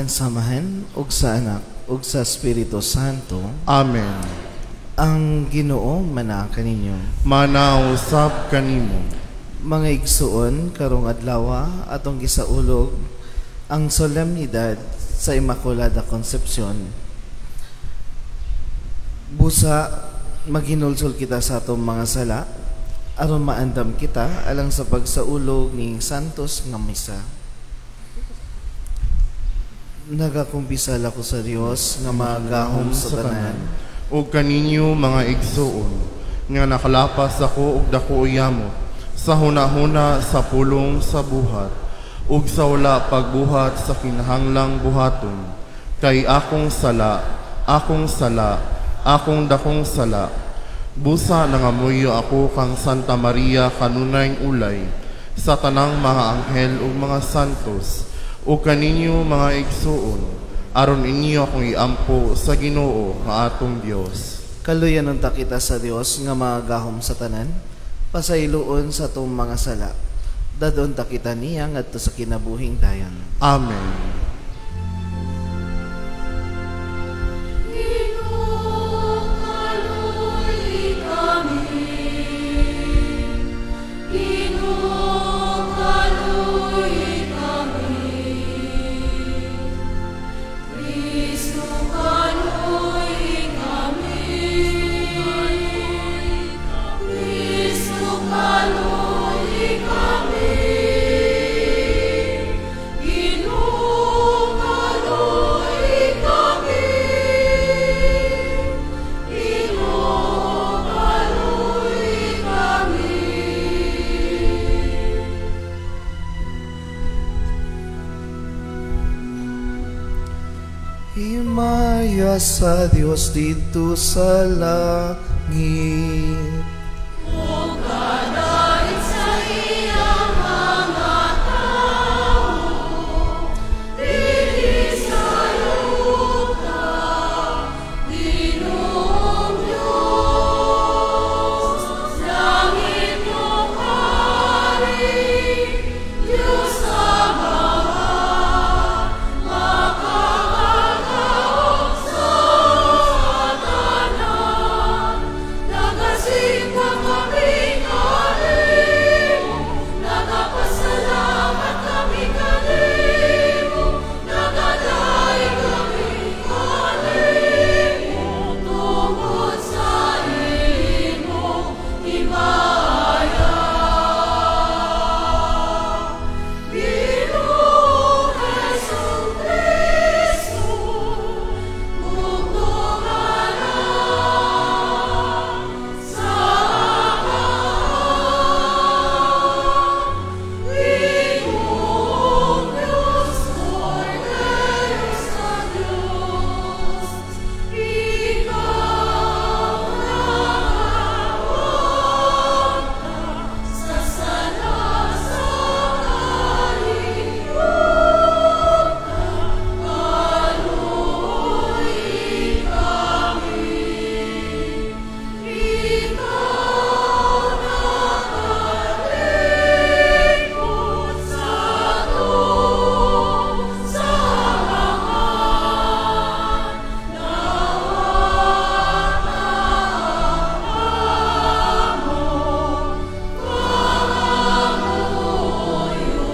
Sa ngalan sa Amahan, ug sa Anak, ug sa Espiritu Santo. Amen. Ang Ginoo manaa kaninyo. Manausab kanimo. Mga igsuon, karong adlaw atong gisaulog ang solemnidad sa Immaculada Concepcion. Busa maghinulsol kita sa atong mga sala aron maandam kita alang sa pagsaulog ning Santos nga Misa. Nagakumpisal ako sa Dios nga magahom sa tanan ug kaninyo mga igsuon nga nakalapas ako og dako yamot sa hunahuna, sa pulong, sa buhat ug sa wala pagbuhat sa kinahanglang buhaton, kay akong sala, akong sala, akong dakong sala. Busa nangamuyo ako kang Santa Maria kanunayng ulay, sa tanang mga anghel ug mga santos, ug kaninyo mga igsuon, aron inyo akong iampo sa Ginoo nga atong Dios. Kaluyan unta kita sa Dios nga magahom sa tanan, pasayloon sa atong mga sala. Dadon ta kita niya ngadto sa kinabuhing dayon. Amen. Himaya sa Dios didto sa langit. Ug kadait sa iyang mga tawo, dinhi sa yuta, Ginoong Dios, langit ug hari, Dios Amahan, makakataog sa tanan. Nagasimba kami kanimo, nagapasalamat kami kanimo, nagadayeg kami kanimo, tungod sa imong himaya. Ginoong Hesus Kristo, bugtong anak sa Amahan, Ginoong Dios, Kordero sa Dios, ikaw nakawagta sa sala sa kalibutan, kaluoyi kami. Ikaw nakalingkod sa atong sa Amahan, nawata ang among pangamuyo.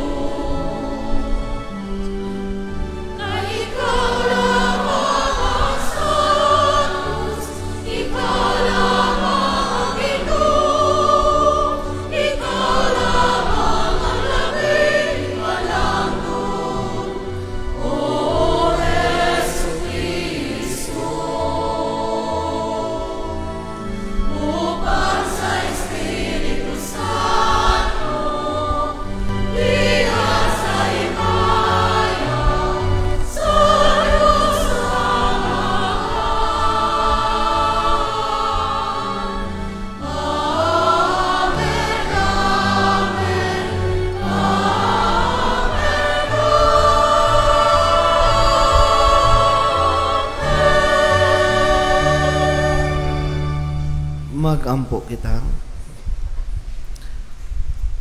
Kay ikaw lamang ang Santos, ikaw lamang ang Ginoo, ikaw lamang ang labing malamton, O Hesus Kristo. Uban sa Espiritu Santo, diha sa himaya, sa Dios Amahan. Amen, Amen, Amen, Amen. Magampo kita.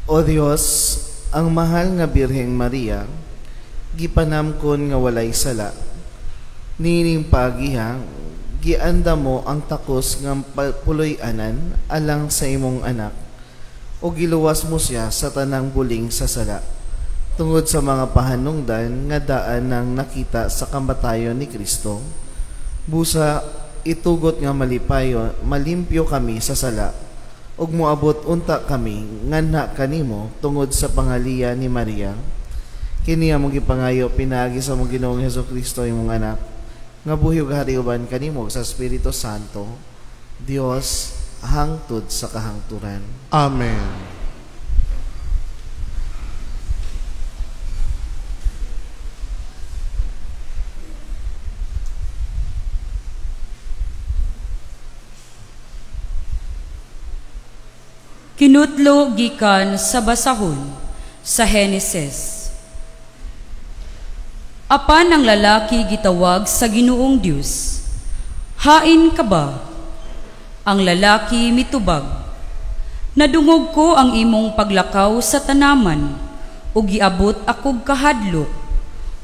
O Dios, ang mahal nga Birheng Maria, Gipanamkon nga walay sala. Niining paagiha, gianda mo ang takos nga puloy-anan alang sa imong anak, o giluwas mo siya sa tanang buling sa sala, tungod sa mga pahanungdan nga daan nang nakita sa kamatayon ni Kristo. Busa itugot nga malipayon, malimpyo kami sa sala, ug moabot unta kami nganha kanimo tungod sa pangaliya ni Maria. Kini among gipangayo pinaagi sa among Ginoong Hesukristo imong anak, nga buhi ug hari uban kanimo sa Espiritu Santo, Dios hangtod sa kahangturan. Amen. Kinutlo gikan sa basahon sa Henesis. Apan ang lalaki gitawag sa Ginoong Dios, "Hain ka ba?" Ang lalaki mitubag, "Nadungog ko ang imong paglakaw sa tanaman, ug giabot akog kahadlok,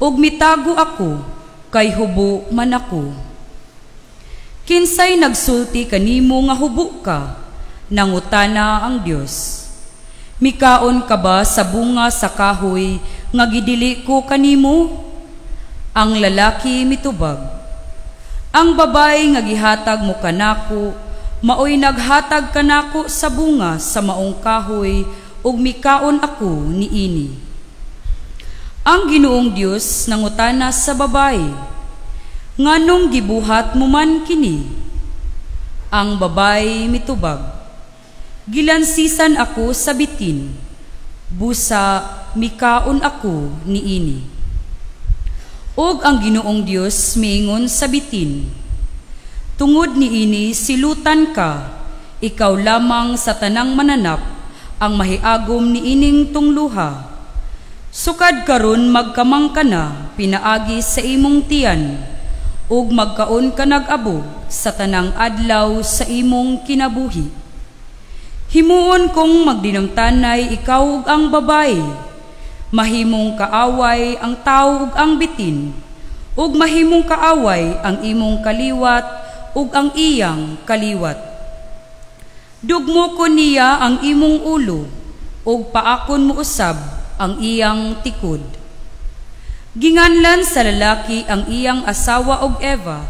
ug mitago ako, kay hubo man ako." "Kinsay nagsulti kanimo nga hubo ka?" nangutana ang Dios. "Mikaon ka ba sa bunga sa kahoy nga gidili ko kanimo?" Ang lalaki mitubag, "Ang babae nga gihatag mo kanako, maoy naghatag kanako sa bunga sa maong kahoy, ug mikaon ako niini." Ang Ginoong Dios nangutana sa babae, "Nganong gibuhat mo man kini?" Ang babae mitubag, "Gilansisan ako sa bitin, busa mikaon ako niini." Og ang Ginoong Dios miingon sa bitin, "Tungod niini silutan ka, ikaw lamang sa tanang mananap ang mahiagom niining tungluha. Sukad karon magkamang ka na pinaagi sa imong tiyan, ug magkaon ka nag-abog sa tanang adlaw sa imong kinabuhi. Himuon kong magdinumtanay ikaw ug ang babae, mahimong kaaway ang tawo ug ang bitin, ug mahimong kaaway ang imong kaliwat ug ang iyang kaliwat. Dugmo ko niya ang imong ulo, ug paakon mo usab ang iyang tikod." Ginganlan sa lalaki ang iyang asawa og Eva,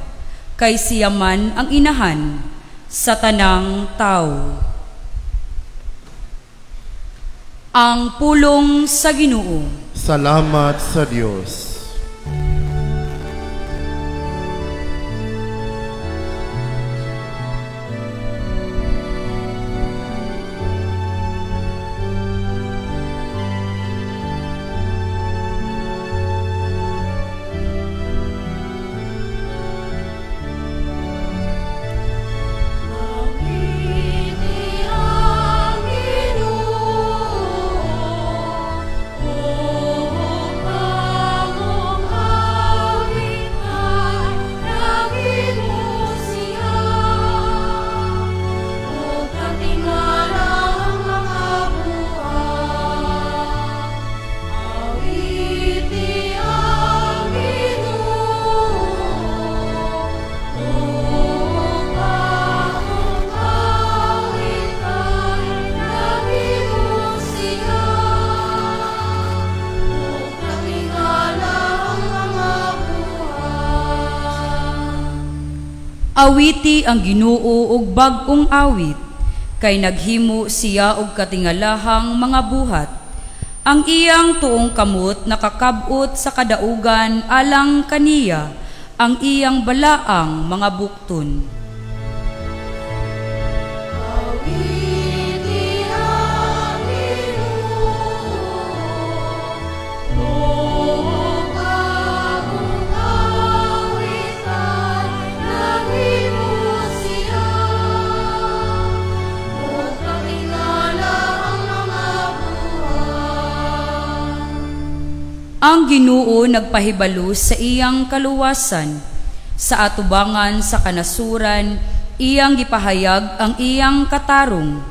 kay siya man ang inahan sa tanang tawo. Ang pulong sa Ginoo. Salamat sa Dios. Awiti ang Ginoo og bag-ong awit, kay naghimo siya og katingalahang mga buhat. Ang iyang tuong kamot nakakab-ot sa kadaugan alang kaniya, ang iyang balaang mga bukton. Ang Ginoo nagpahibalo sa iyang kaluwasan, sa atubangan sa kanasuran, iyang gipahayag ang iyang katarong.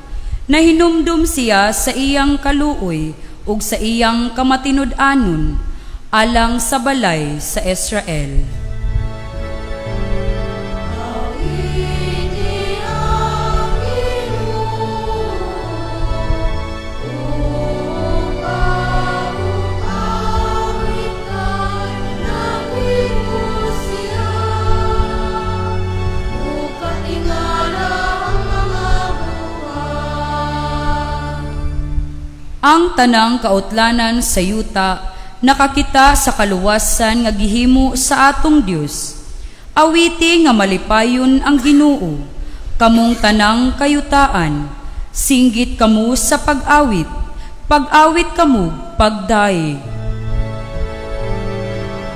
Nahinumdum siya sa iyang kaluoy ug sa iyang kamatinud-anon. alang sa balay sa Israel. Awiti ang Ginoo, ug bagong awit kay naghimo siya, ug katingala ang mga buhat. Ang tanang kautlanan sa yuta nakakita sa kaluwasan nga gihimo sa atong Dios. Awiti nga malipayon ang Ginoo, kamong tanang kayutaan, singgit kamo sa pag-awit, pag-awit kamo pagdaig.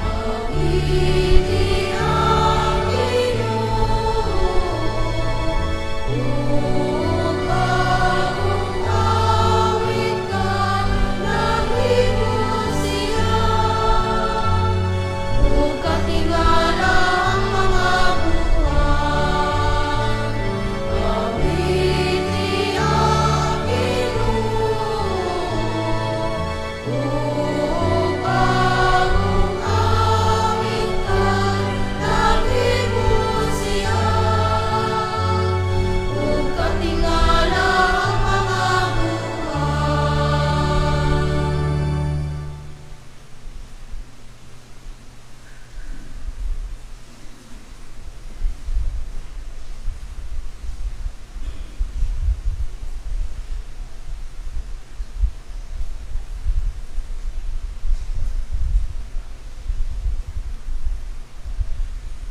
Awiti ang Ginoo, ug bagong awit kay naghimo siya, ug katingala ang mga buhat. Awiti ang Ginoo, ug bagong awit kay naghimo siya, ug katingala ang mga buhat.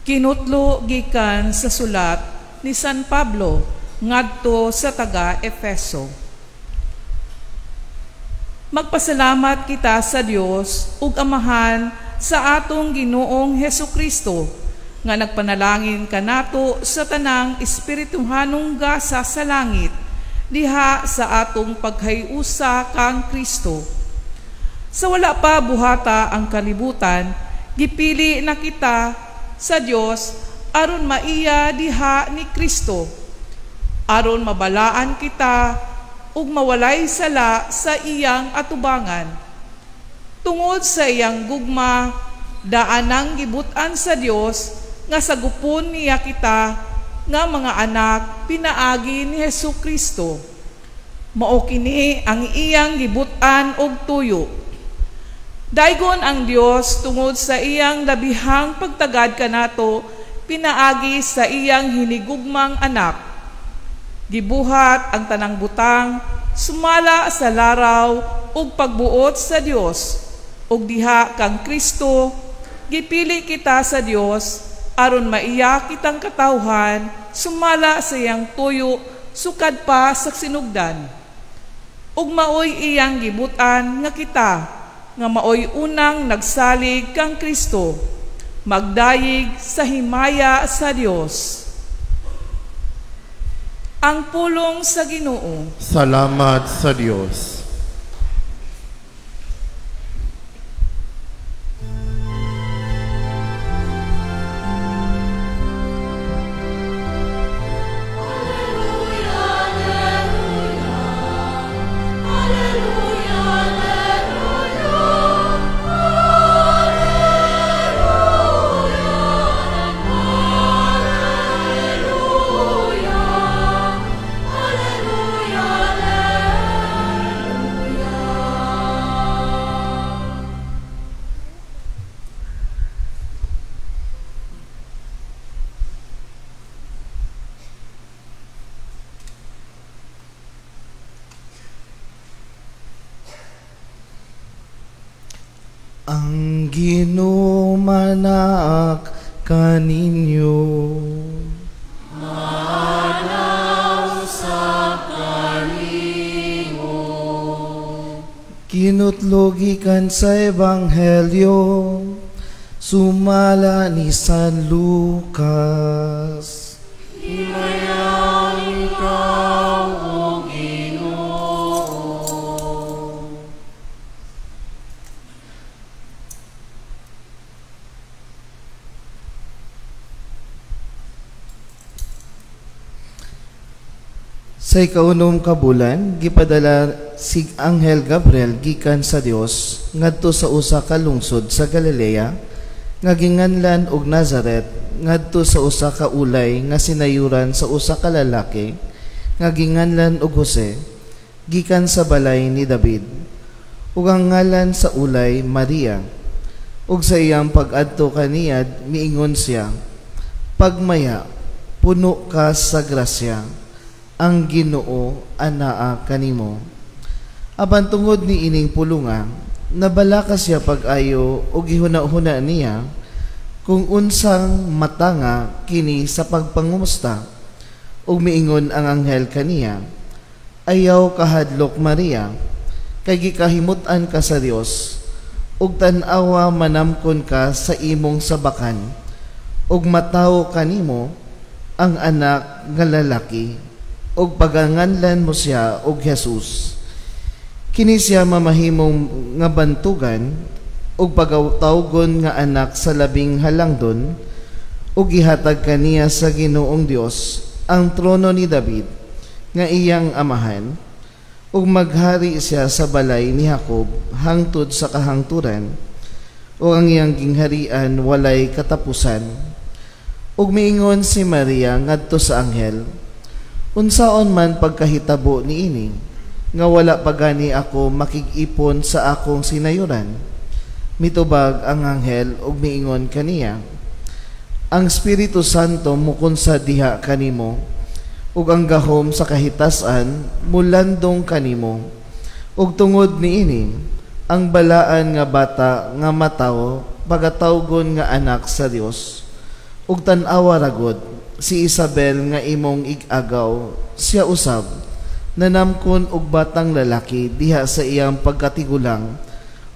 Kinutlo gikan sa sulat ni San Pablo ngadto sa taga Efeso. Magpasalamat kita sa Dios ug Amahan sa atong Ginoong Hesukristo nga nagpanalangin kanato sa tanang espirituhanong gasa sa langit diha sa atong paghiusa kang Kristo. Sa wala pa buhata ang kalibutan, gipili na kita sa Dios aron maiya diha ni Kristo, aron mabalaan kita ug mawalay sala sa iyang atubangan. Tungod sa iyang gugma, daan ang gibut-an sa Dios nga sagupon niya kita nga mga anak pinaagi ni Hesus Kristo. Mao kini ang iyang gibut-an og tuyo. Daygon ang Dios tungod sa iyang labihang pagtagad kanato pinaagi sa iyang hinigugmang anak. Gibuhat ang tanang butang sumala sa laraw ug pagbuot sa Dios. Ug diha kang Kristo gipili kita sa Dios aron maiya kitang katawhan sumala sa iyang tuyo sukad pa sa sinugdan. Ug maoy iyang gibutan nga kita nga maoy unang nagsalig kang Kristo, magdayig sa himaya sa Dios. Ang pulong sa Ginoo. Salamat sa Dios. Alleluia, alleluia, alleluia, alleluia, alleluia, alleluia, alleluia. Ang Ginoo manaak kaninyo. Kinutlo gikan sa Ebanghelyo sumala ni San Lucas. Himayan ikaw, O Ginoo. Sa ikaunom ka bulan, gipadala si Anghel Gabriel gikan sa Dios ngadto sa usa ka lungsod sa Galilea nga ginganlan og Nazaret, ngadto sa usa ka ulay nga sinayuran sa usa ka lalaki nga ginganlan og Jose, gikan sa balay ni David. Ug ang ngalan sa ulay Maria. Ug sa iyang pag-adto kaniya, miingon siya, "Pagmaya, puno ka sa grasya, ang Ginoo anaa kanimo." Apan tungod ni ining pulunga, nabalaka siya pag-ayo ug gihuna-huna niya kung unsang matanga kini sa pagpangumusta. Ug miingon ang anghel kaniya, "Ayaw kahadlok, Maria, kay gikahimut-an ka sa Dios, ug tan-awa, manamkon ka sa imong sabakan, ug matawo kanimo ang anak nga lalaki, ug paganganlan mo siya og Jesus. Kini siya mamahimong nga bantugan ug pagatawgon nga anak sa Labing Halangdon, ug gihatag kaniya sa Ginoong Dios ang trono ni David nga iyang amahan, ug maghari siya sa balay ni Jacob hangtod sa kahangturan, ug ang iyang gingharian walay katapusan." Ug miingon si Maria ngadto sa anghel, "Unsaon man pagkahitabo niini nga wala pa gani ako makig-ipon sa akong sinayuran?" Mitubag ang anghel ug miingon kaniya, "Ang Espiritu Santo mukunsa diha kanimo, ug ang gahom sa kahitasan mulandong kanimo. Ug tungod niini, ang balaan nga bata nga matawo pagatawgon nga anak sa Dios. Ug tan-awa ragod, si Isabel nga imong ig-agaw, siya usab nanamkon og batang lalaki diha sa iyang pagkatigulang,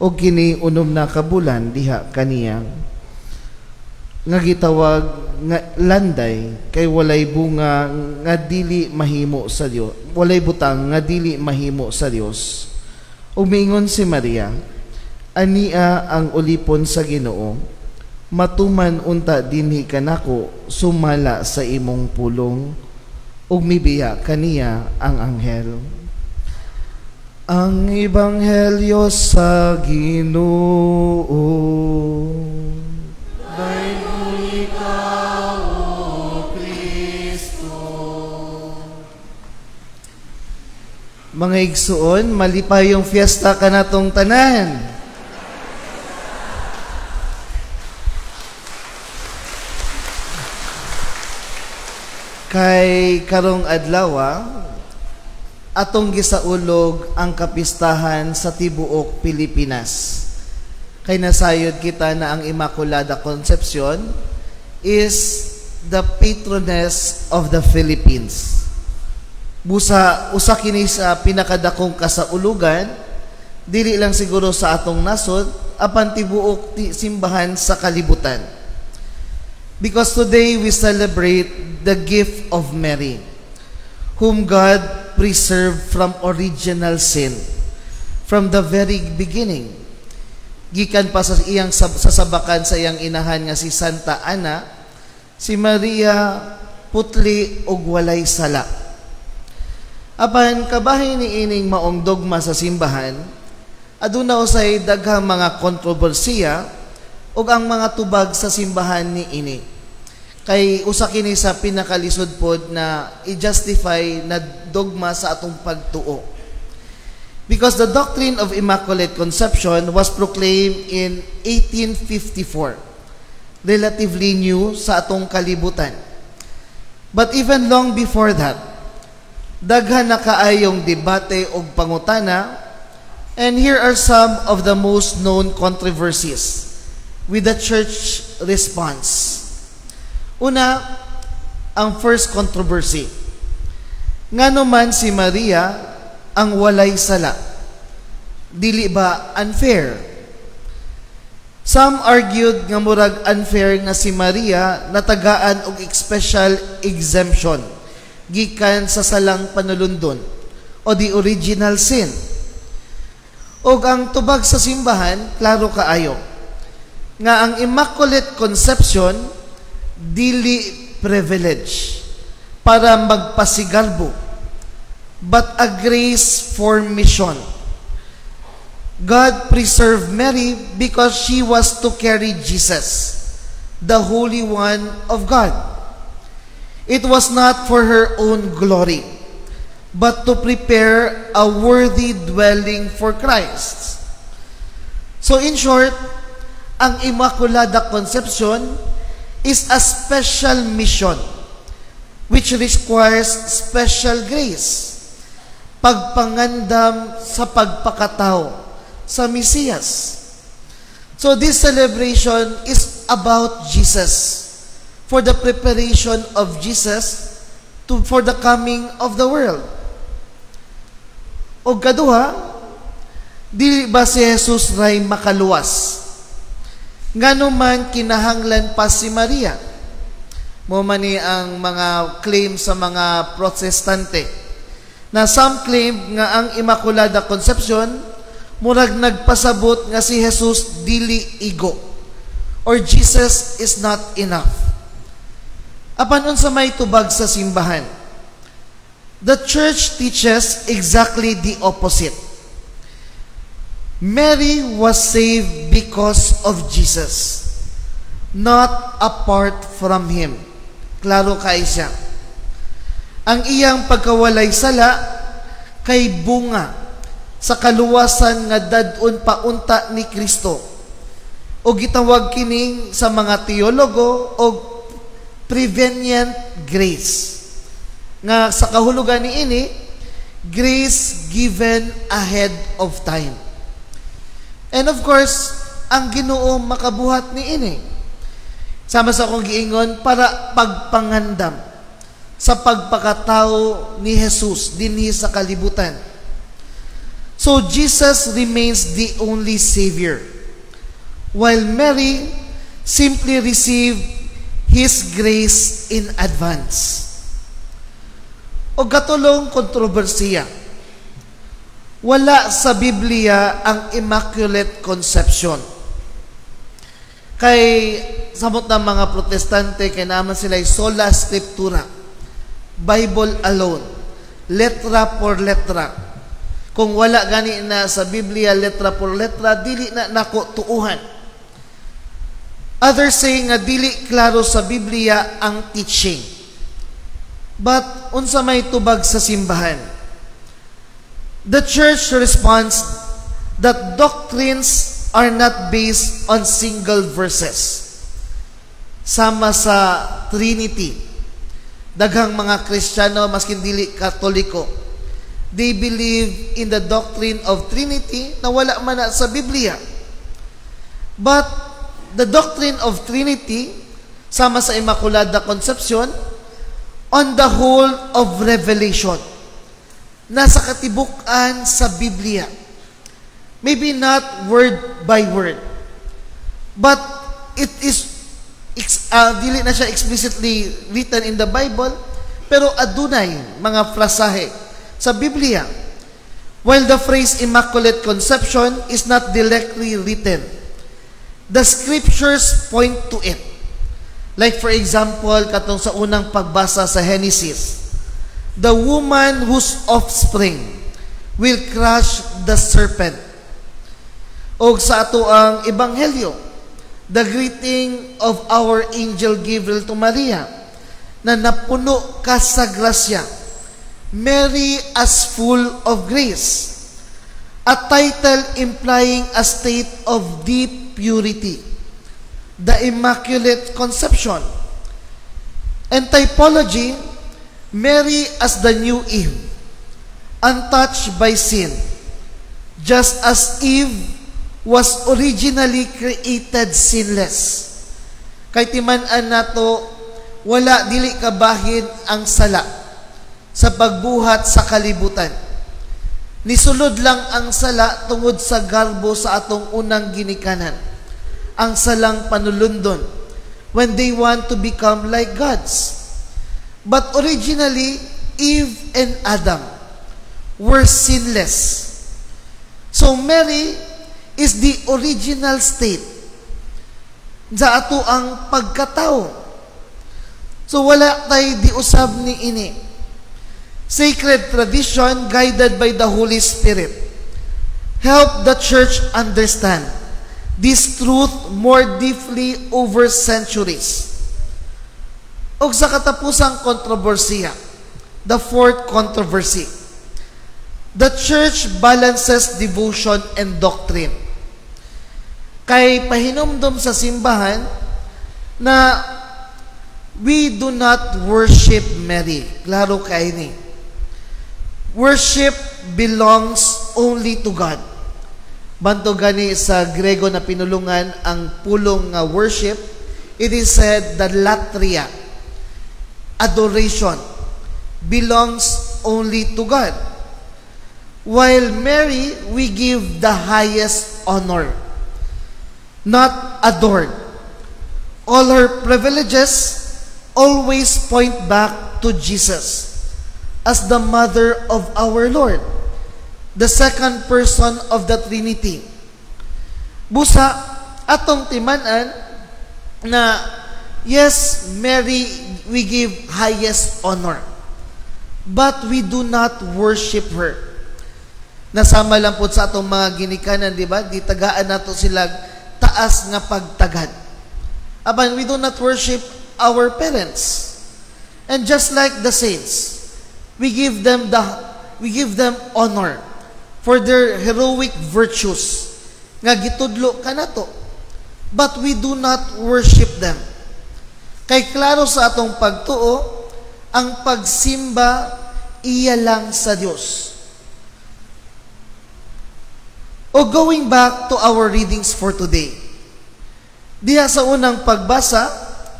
ug kini 6 na ka bulan diha kaniya, nga gitawag nga landay, kay walay bunga nga dili mahimo sa Dios, walay butang nga dili mahimo sa Dios." Ug miingon si Maria, "Ania ang ulipon sa Ginoo, matuman unta dinhi kanako sumala sa imong pulong." Ug mibiya kaniya ang anghel. Ang Ebanghelyo sa Ginoo. Dayon ikaw, O Kristo. Mga igsuon, malipayong fiesta kanatong tanan. Kay karong adlaw, atong gisaulog ang kapistahan sa tibuok Pilipinas. Kay nasayod kita na ang Immaculada Concepcion is the patroness of the Philippines. Busa usa kini sa pinakadakong kasaulugan, dili lang siguro sa atong nasod, apan tibuok simbahan sa kalibutan. Because today we celebrate the gift of Mary, whom God preserved from original sin, from the very beginning. Gikan pa sa iyang sasabakan sa iyang inahan nga si Santa Ana, si Maria putli og walay sala. Apan kabahin ni ining maong dogma sa simbahan, aduna usay daghang mga kontrobersiya ug ang mga tubag sa simbahan ni ini. Kay usa kini sa pinakalisod pod na i-justify na dogma sa atong pagtuo. Because the doctrine of Immaculate Conception was proclaimed in 1854, relatively new sa atong kalibutan. But even long before that, daghan na kaayong debate og pangutana, and here are some of the most known controversies with the church response. Una, ang first controversy. Ngano man si Maria ang walay sala? Dili ba unfair? Some argued nga murag unfair nga si Maria natagaan og special exemption gikan sa salang panulundon o the original sin. Og ang tubag sa simbahan, klaro kaayo nga ang Immaculate Conception dili privilege para magpasigarbo. but a grace for mission. God preserved Mary because she was to carry Jesus, the Holy One of God. It was not for her own glory, but to prepare a worthy dwelling for Christ. So in short, ang Immaculada Concepcion is a special mission which requires special grace. Pagpangandam sa pagpakatao sa Mesiyas. So this celebration is about Jesus, for the preparation of Jesus for the coming of the world. O kaduha, dili ba si Jesus ray makaluwas? Ngano man kinahanglan pa si Maria? Mao man ni ang mga claim sa mga Protestante na some claim nga ang Immaculada Concepcion murag nagpasabot nga si Jesus dili igo or Jesus is not enough. Apan unsa may tubag sa simbahan? The church teaches exactly the opposite. Mary was saved because of Jesus, not apart from Him. Klaro kay siya. Ang iyang pagkawalay sala kay bunga sa kaluwasan nga dad-on paunta ni Kristo. O gitawag kini sa mga teologo og prevenient grace. Nga sa kahulugan niini, grace given ahead of time. And of course, ang Ginoo makabuhat niini. Sama sa akong giingon, para pagpangandam sa pagpakatao ni Jesus dinhi sa kalibutan. So Jesus remains the only Savior, while Mary simply received His grace in advance. O katulong kontrobersiya, wala sa Biblia ang Immaculate Conception. Kay samot ng mga Protestante, kay naman sila sola scriptura, Bible alone, letra por letra. Kung wala gani na sa Biblia letra por letra, dili na nako tuuhan. Others say nga dili klaro sa Biblia ang teaching. But unsa may tubag sa simbahan? The church responds that doctrines are not based on single verses. Sama sa Trinity. Daghang mga Kristiyano, maskin dili Katoliko, they believe in the doctrine of Trinity na wala man na sa Biblia. But the doctrine of Trinity, sama sa Immaculada Concepcion, on the whole of Revelation, nasa katibuk-an sa Biblia. Maybe not word by word, but it is dili na siya explicitly written in the Bible, pero adunay mga frasahe sa Biblia. While the phrase Immaculate Conception is not directly written, the scriptures point to it. Like for example, katong sa unang pagbasa sa Genesis, the woman whose offspring will crush the serpent. O sa ato ang Ebanghelyo, the greeting of our angel Gabriel to Maria, na napuno ka sa grasya, Mary as full of grace, a title implying a state of deep purity, the Immaculate Conception. And typology, Mary as the new Eve, untouched by sin, just as Eve was originally created sinless. Kay timan-an nato, wala dili kabahin ang sala sa pagbuhat sa kalibutan. Nisulod lang ang sala tungod sa garbo sa atong unang ginikanan, ang salang panulundon, when they want to become like gods. But originally, Eve and Adam were sinless. So Mary is the original state sa ato ang pagkatao. So wala tay di usab ni ini. Sacred tradition, guided by the Holy Spirit, help the church understand this truth more deeply over centuries. Og sa katapusang kontrobersiya, the fourth controversy, the church balances devotion and doctrine. Kay pahinumdom sa simbahan na we do not worship Mary. Klaro kay ni. Worship belongs only to God. Bantog gani sa Grego na pinulungan ang pulong nga worship, it is said the latria, adoration, belongs only to God. While Mary, we give the highest honor, not adored. All her privileges always point back to Jesus as the mother of our Lord, the second person of the Trinity. Busa, atong timan-an na yes, Mary, we give highest honor, but we do not worship her. Nasama lang po sa atong mga ginikanan, di ba? Gitagaan nato sila taas nga pagtagad. Apan, we do not worship our parents. And just like the saints, we give them honor for their heroic virtues nga gitudlo kanato. But we do not worship them. Kay klaro sa atong pagtuo, ang pagsimba iya lang sa Dios. O going back to our readings for today. Diha sa unang pagbasa,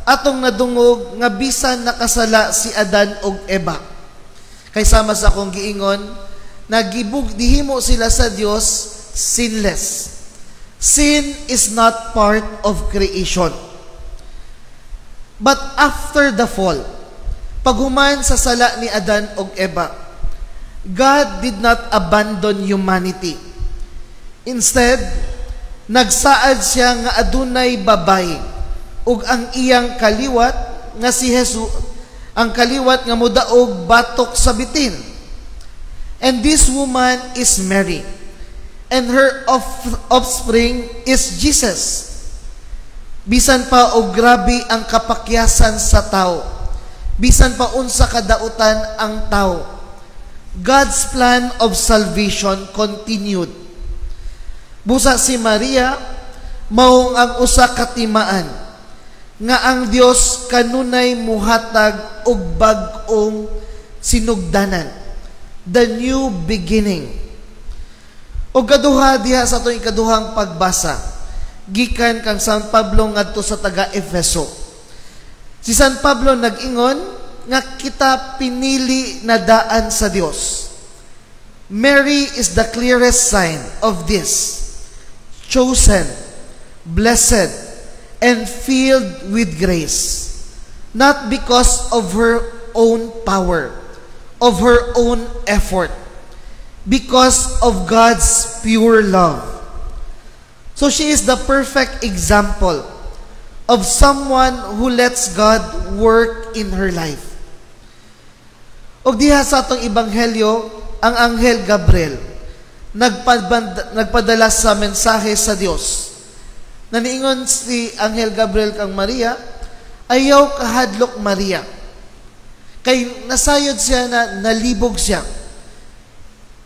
atong nadungog nga bisan nakasala si Adan ug Eva. Kay sama sa akong giingon, nagibug dihimo sila sa Dios sinless. Sin is not part of creation. But after the fall, paghuman sa sala ni Adan ug Eva, God did not abandon humanity. Instead, nagsaad siya nga adunay babayi ug ang iyang kaliwat nga si Jesus, ang kaliwat nga modaog batok sa bitin. And this woman is Mary, and her offspring is Jesus. Bisan pa og grabe ang kapakyasan sa tao, bisan pa unsa kadautan ang tao, God's plan of salvation continued. Busa si Maria mao ang usa ka timaan nga ang Dios kanunay muhatag og bag-ong sinugdanan, the new beginning. Og kaduha diha sa atong ikaduhang pagbasa, gikan kang San Pablo ngadto sa taga Efeso. Si San Pablo nag-ingon nga kita pinili na daan sa Dios. Mary is the clearest sign of this. Chosen, blessed, and filled with grace. Not because of her own power, of her own effort, because of God's pure love. So she is the perfect example of someone who lets God work in her life. Og diha sa atong ebanghelyo, ang Anghel Gabriel nagpadala sa mensahe sa Dios. Naniingon si Anghel Gabriel kang Maria, "Ayaw kahadlok, Maria." Kay nasayod siya na nalibog siya.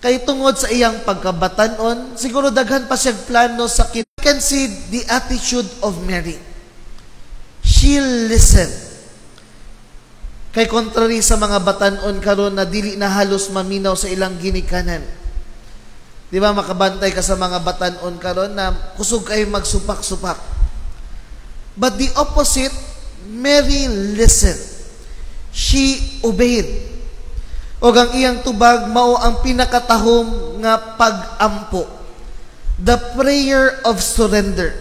Kay tungod sa iyang pagkabatanon, siguro daghan pa siyang plano sa kin. You can see the attitude of Mary. She listened. Kay contrary sa mga batanon karon na dili na halos maminaw sa ilang ginikanan. Di ba makabantay ka sa mga batanon karon na kusog kay magsupak-supak? But the opposite, Mary listened. She obeyed. Og ang iyang tubag mao ang pinakatahom nga pag-ampo. The prayer of surrender.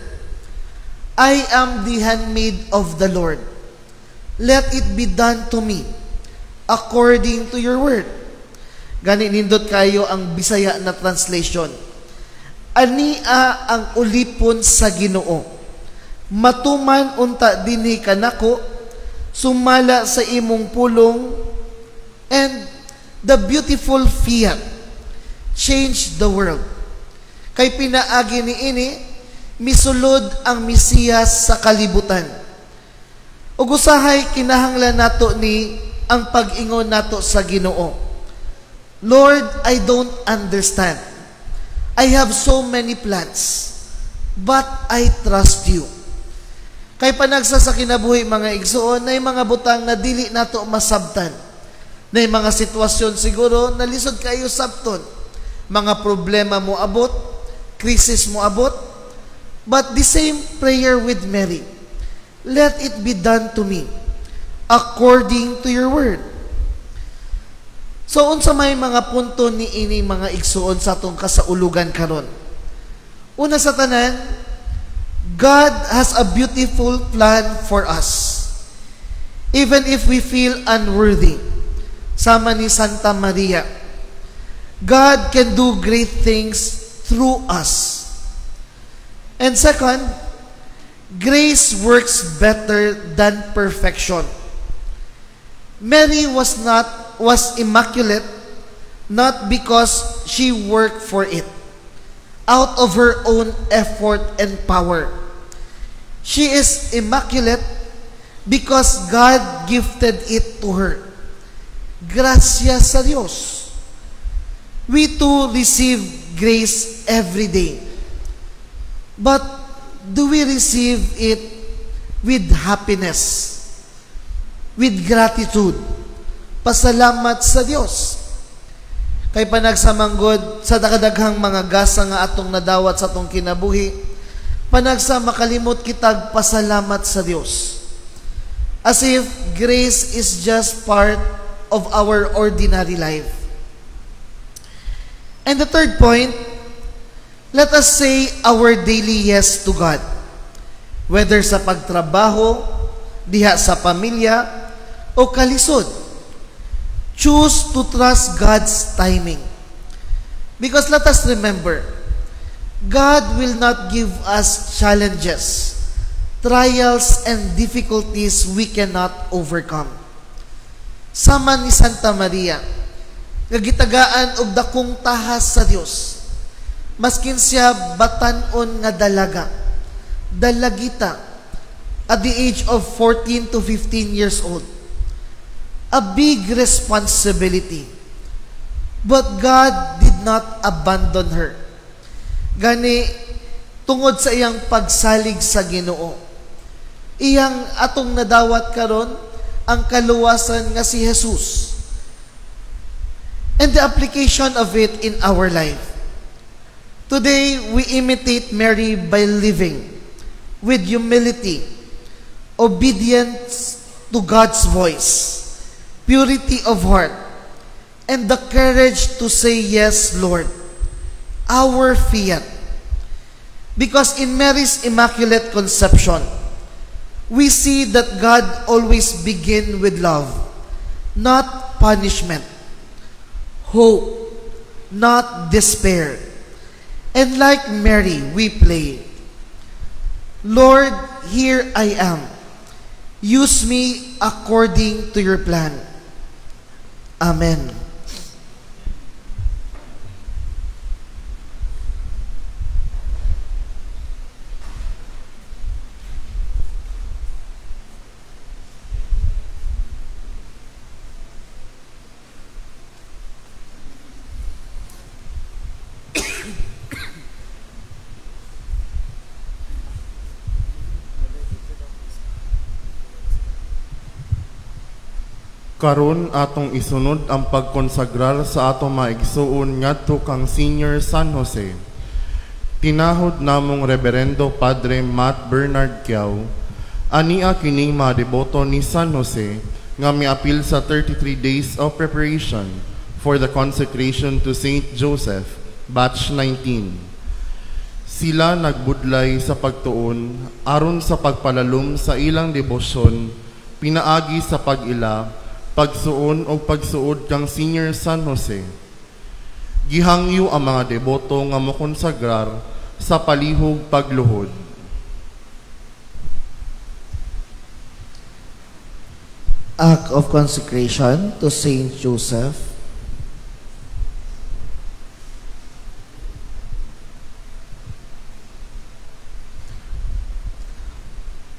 "I am the handmaid of the Lord. Let it be done to me according to your word." Gani nindot kayo ang Bisaya na translation. "Ania ang ulipon sa Ginoo. Matuman unta dinhi kanako sumala sa imong pulong." And The beautiful fiat changed the world. Kay pinaagi ni ini, misulod ang Mesiyas sa kalibutan. Ug usahay kinahanglan nato ni ang pag-ingon nato sa Ginoo. Lord, I don't understand. I have so many plans, but I trust you. Kay panagsa sa kinabuhi, mga igsuon, na mga butang na dili nato masabtan. Na mga sitwasyon siguro na lisod kayo sabton. Mga problema mo abot, krisis mo abot, but the same prayer with Mary, let it be done to me according to your word. So unsa may mga punto ni ini, mga igsuon, sa atong kasaulugan karon? Una sa tanan, God has a beautiful plan for us. Even if we feel unworthy, sama ni Santa Maria, God can do great things through us. And second, grace works better than perfection. Mary was not was immaculate not because she worked for it out of her own effort and power. She is immaculate because God gifted it to her. Gracias sa Dios. We too receive grace every day. But do we receive it with happiness? With gratitude? Pasalamat sa Dios. Kay panagsa manggod sa dakadaghang mga gasa nga atong nadawat sa atong kinabuhi, panagsa makalimot kitag pasalamat sa Dios. As if grace is just part of our ordinary life. And the third point, let us say our daily yes to God. Whether sa pagtrabaho, diha sa pamilya, o kalisod. Choose to trust God's timing. Because let us remember, God will not give us challenges, trials, and difficulties we cannot overcome. Sama ni Santa Maria, nga gitagaan og dakong tahas sa Dios. Maskin siya batan-on nga dalaga, dalagita, at the age of 14 to 15 years old. A big responsibility. But God did not abandon her. Gani, tungod sa iyang pagsalig sa Ginoo, iyang atong nadawat karon ang kaluwasan nga si Jesus. And the application of it in our life. Today, we imitate Mary by living with humility, obedience to God's voice, purity of heart, and the courage to say, "Yes, Lord," our fiat. Because in Mary's Immaculate Conception, we see that God always begin with love, not punishment, hope, not despair. And like Mary, we pray, "Lord, here I am. Use me according to your plan." Amen. Karon atong isunod ang pagkonsagrar sa atong mga igsuon ngadto kang Senior San Jose. Tinahod namong Reverendo Padre Matt Bernard Kiao, ania kining mga deboto ni San Jose nga miapil sa 33 days of preparation for the consecration to Saint Joseph, Batch 19. Sila nagbudlay sa pagtuon aron sa pagpalalom sa ilang debosyon pinaagi sa pag-ila, pagsuon o pagsuod kang Senior San Jose. Gihangyo ang mga deboto nga mokonsagrar sa palihog pagluhod. Act of consecration to Saint Joseph.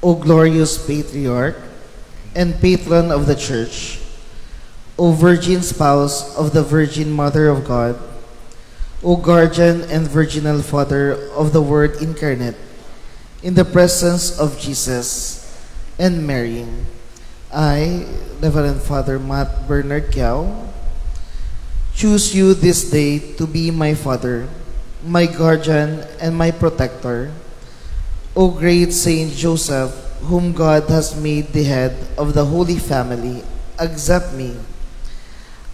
O glorious Patriarch and Patron of the Church, O Virgin Spouse of the Virgin Mother of God, O Guardian and Virginal Father of the Word Incarnate, in the presence of Jesus and Mary, I, Reverend Father Matt Bernard Kiao, choose you this day to be my Father, my Guardian, and my Protector. O great Saint Joseph, whom God has made the head of the Holy Family, accept me.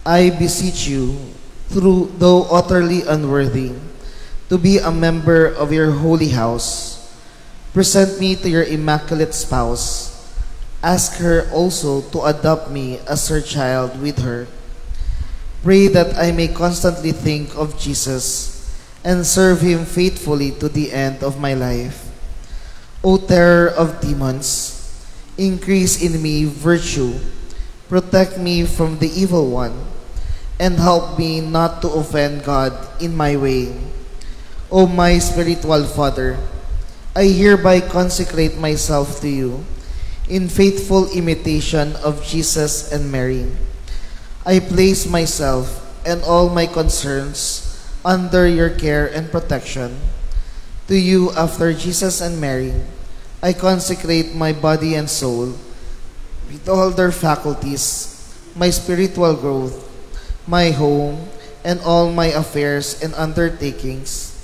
I beseech you, through though utterly unworthy, to be a member of your holy house. Present me to your immaculate spouse. Ask her also to adopt me as her child with her. Pray that I may constantly think of Jesus and serve him faithfully to the end of my life. O terror of demons, increase in me virtue, protect me from the evil one, and help me not to offend God in my way. O my spiritual Father, I hereby consecrate myself to you in faithful imitation of Jesus and Mary. I place myself and all my concerns under your care and protection. To you, after Jesus and Mary, I consecrate my body and soul with all their faculties, my spiritual growth, my home, and all my affairs and undertakings.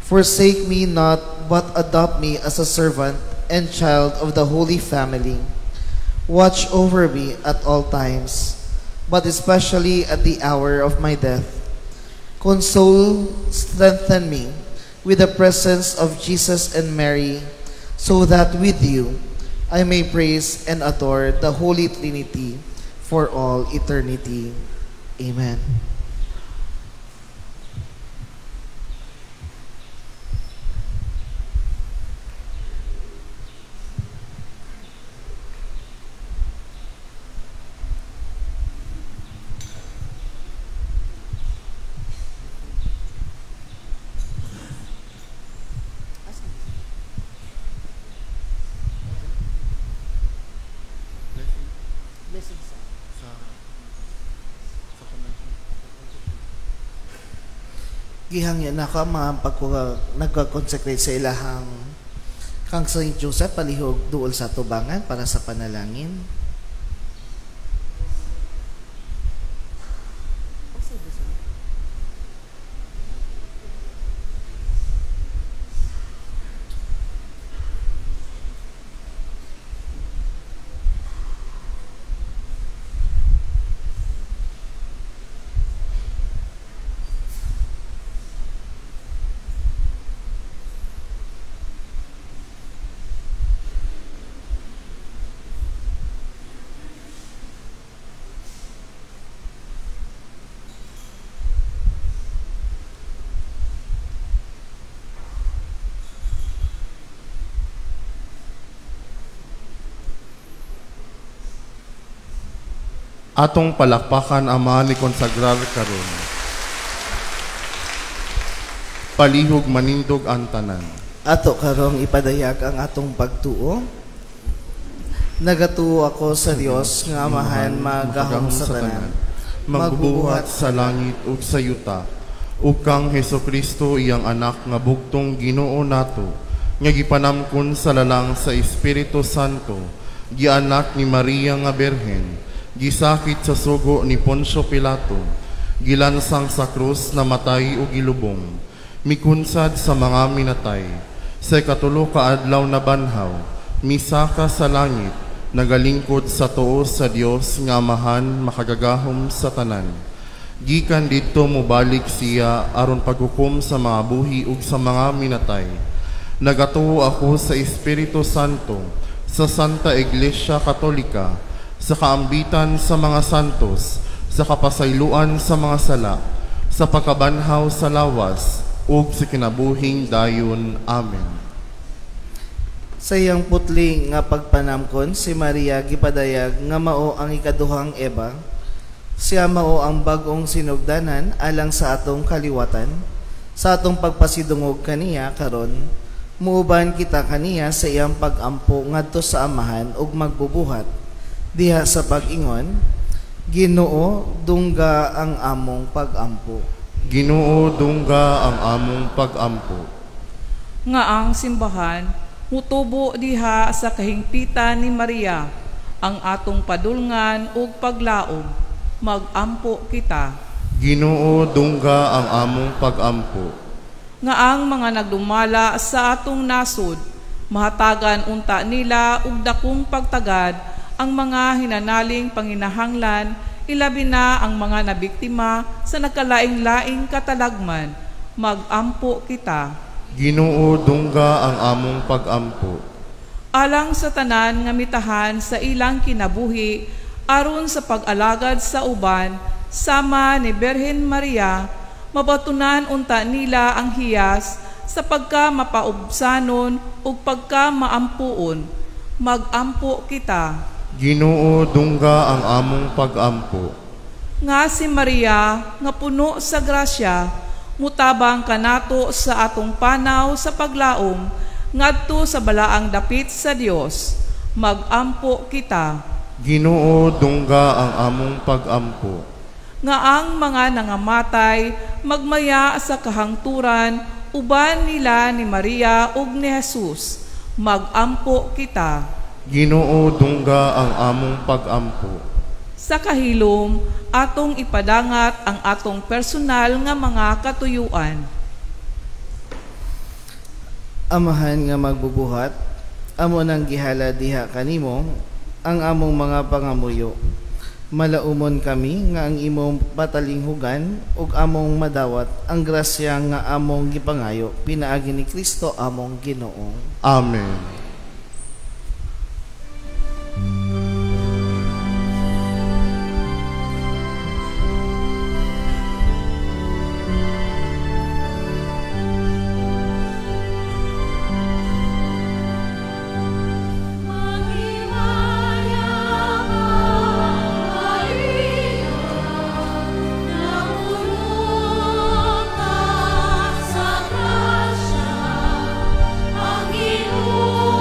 Forsake me not, but adopt me as a servant and child of the Holy Family. Watch over me at all times, but especially at the hour of my death. Console, strengthen me with the presence of Jesus and Mary, so that with you I may praise and adore the Holy Trinity for all eternity. Amen. Gihangyan nako ang mga nagka-consecrate sa ilahang kang Saint Joseph palihog duol sa tubangan para sa panalangin. Atong palakpakan ang mga ni konsagrar karon. Palihog manindog ang tanan. Ato karong ipadayag ang atong pagtuo. Nagatuo ako sa Dios nga Amahan magahom sa tanan, magbubuhat sa langit ug sa yuta, ug kang Hesukristo iyang anak nga bugtong Ginoo nato, nga gipanamkon sa lalang sa Espiritu Santo, gianak ni Maria nga Birhen, gisakit sa sugo ni Poncio Pilato, gilansang sa krus, namatay o gilubong, mikunsad sa mga minatay, sa ikatulo ka adlaw na banhaw, misaka sa langit, nagalingkod sa tuo sa Dios nga Amahan makagagahom sa tanan. Gikan didto mobalik siya aron paghukom sa mga buhi ug sa mga minatay. Nagatuo ako sa Espiritu Santo, sa Santa Iglesia Katolika, sa kaambitan sa mga santos, sa kapasayloan sa mga sala, sa pagkabanhaw sa lawas, ug sa kinabuhing dayon. Amen. Sa iyang putli nga pagpanamkon, si Maria gipadayag nga mao ang ikaduhang Eva. Siya mao ang bag-ong sinugdanan alang sa atong kaliwatan, sa atong pagpasidungog kaniya karon. Muuban kita kaniya sa iyang pagampo ngadto sa Amahan ug magbubuhat diha sa pag-ingon, Ginoo, dungga ang among pagampo. Ginoo, dungga ang among pagampo. Nga ang simbahan mutubo diha sa kahingpitan ni Maria, ang atong padulngan ug paglaom. Magampo kita. Ginoo, dungga ang among pagampo. Nga ang mga nagdumala sa atong nasod, mahatagan unta nila og dakong pagtagad ang mga hinanaling panginahanglan, ilabi na ang mga nabiktima sa nagkalaing-laing katalagman. Magampo kita. Ginoo, dungga ang among pagampo. Alang sa tanan nga mitahan sa ilang kinabuhi aron sa pag-alagad sa uban, sama ni Birhen Maria, mabatunan unta nila ang hiyas sa pagka mapaubsanon ug pagka maampuon. Magampo kita. Ginoo, dungga ang among pagampo. Nga si Maria nga puno sa grasya, mutabang kanato sa atong panaw sa paglaom ngadto sa balaang dapit sa Dios. Magampo kita. Ginoo, dungga ang among pagampo. Nga ang mga nangamatay magmaya sa kahangturan uban nila ni Maria ug ni Jesus. Magampo kita. Ginoo, dungga ang among pagampo. Sa kahilom, atong ipadangat ang atong personal nga mga katuyuan. Amahan nga magbubuhat, amo nang gihala diha kanimo ang among mga pangamuyo. Malaumon kami nga ang imong patalinghugan ug among madawat ang grasya nga among gipangayo pinaagi ni Kristo among Ginoo. Amen. Maghimaya ka, Maria, napuno ka sa grasya, ang Ginoo.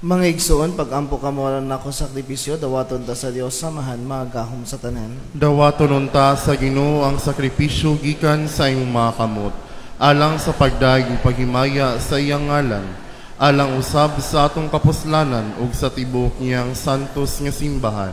Mga igsoon, pag-ampo kamo aron nako sakripisyo, dawaton ta sa Dios samahan magahom sa tanan. Dawaton unta sa Ginoo ang sakripisyo gikan sa imong mga kamot, alang sa pagdayeg ug paghimaya sa iyang ngalan, alang usab sa atong kapuslanan ug sa tibuok niyang santos nga simbahan.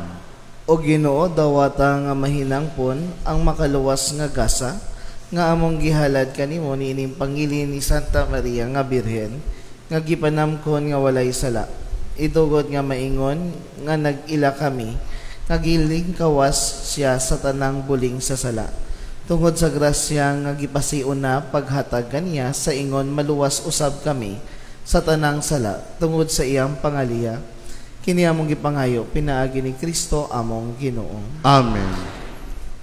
O Ginoo, dawata nga mahinangpon ang makaluwas nga gasa nga among gihalad kanimo niining pangili ni Santa Maria nga Birhen, nga gipanamkon nga walay sala. Itugot nga maingon nga nag-ila kami, nga gilingkawas siya sa tanang buling sa sala. Tungod sa grasya nga gipasion na paghatag kaniya sa ingon maluwas usab kami sa tanang sala tungod sa iyang pangaliya. Kini among gipangayo pinaagi ni Kristo among Ginoo. Amen.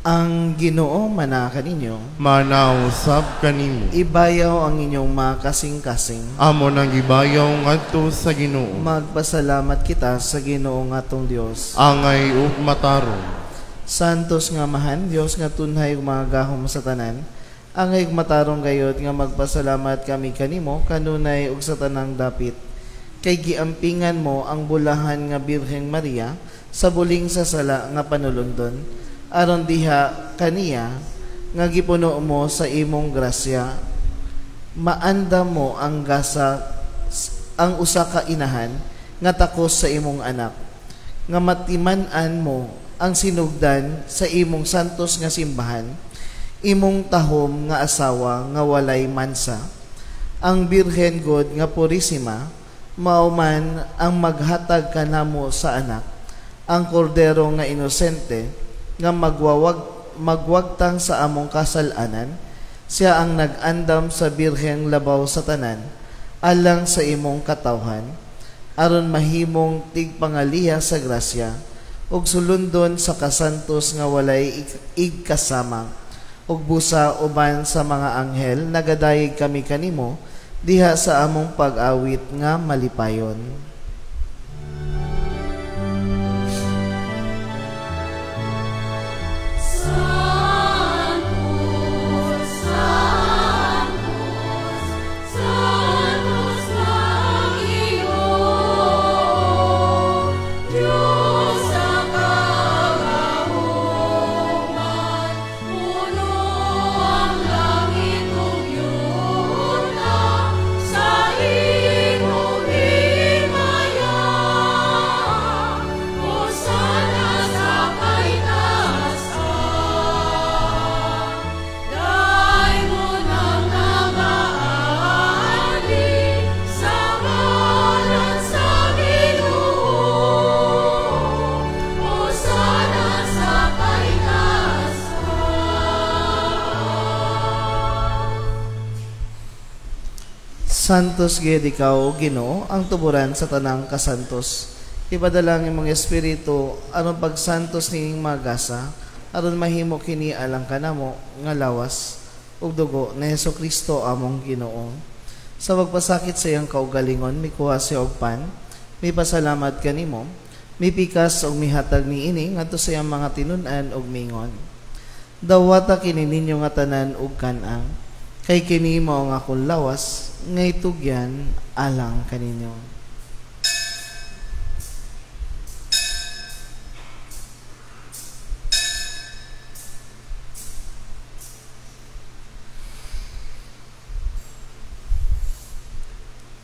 Ang Ginoo mana kaninyo, manausab kanimo. Ibayaw ang inyong mga kasing-kasing. Amo nang gibayaw ngadto sa Ginoo. Magpasalamat kita sa Ginoo nga atong Dios. Angay ug matarong. Santos nga Amahan, Dios nga tunhay ug mga gahom sa tanan, angay ug matarong gayod nga magpasalamat kami kanimo kanunay ug sa tanang dapit. Kay giampingan mo ang bulahan nga Birheng Maria sa buling sa sala nga panulundon, aron diha kaniya nga gipuno mo sa imong grasya, maandam mo ang gasa ang usa ka inahan nga takos sa imong anak, nga matiman-an mo ang sinugdan sa imong santos nga simbahan, imong tahom nga asawa nga walay mansa, ang Birhen God nga Purisima, mao man ang maghatag kanamo sa anak, ang kordero nga inosente nga magwagtang sa among kasalanan, siya ang nag-andam sa birheng labaw sa tanan, alang sa imong katawhan, aron mahimong tigpangaliya sa grasya, ug sulundon sa kasantos nga walay igkasama, ug busa uban sa mga anghel, nagadayeg kami kanimo, diha sa among pag-awit nga malipayon. Santos gid ikaw, Ginoo, ang tuburan sa tanang kasantos. Ipadala ang imong espiritu aron pagsantos nining magasa, aron mahimo kini alang kanamo nga lawas ug dugo ni Hesukristo among Ginoo. Sa pagpasakit sa iyang kaugalingon, mikuha siya og pan, mipasalamat kanimo, mipikas ug mihatag niini ngadto sa iyang mga tinun-an ug mingon. Dawata kini ninyo nga tanan ug kan-ang, kay kini mao ang akong lawas nga itugyan alang kaninyo.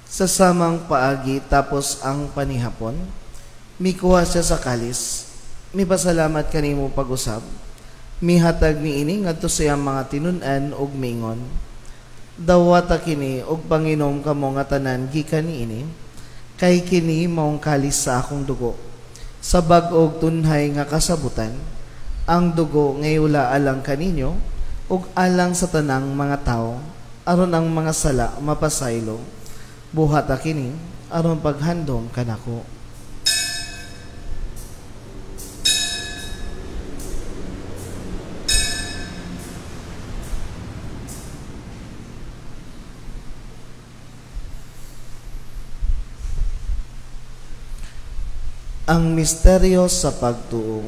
Sa samang paagi tapos ang panihapon, mikuha siya sa kalis, mipasalamat kanimo pag-usab, mihatag niini ngadto sa iyang mga tinun-an ug mingon. Dawata kini og panginom kamo nga tanan gikan niini, kay kini maong kalis sa akong dugo. Sa bag-og tunhay nga kasabutan, ang dugo ngayula alang kaninyo ug alang sa tanang mga tawo, aron ang mga sala mapasaylo. Buhata kini aron paghandom kanako. Ang misteryo sa pagtuo.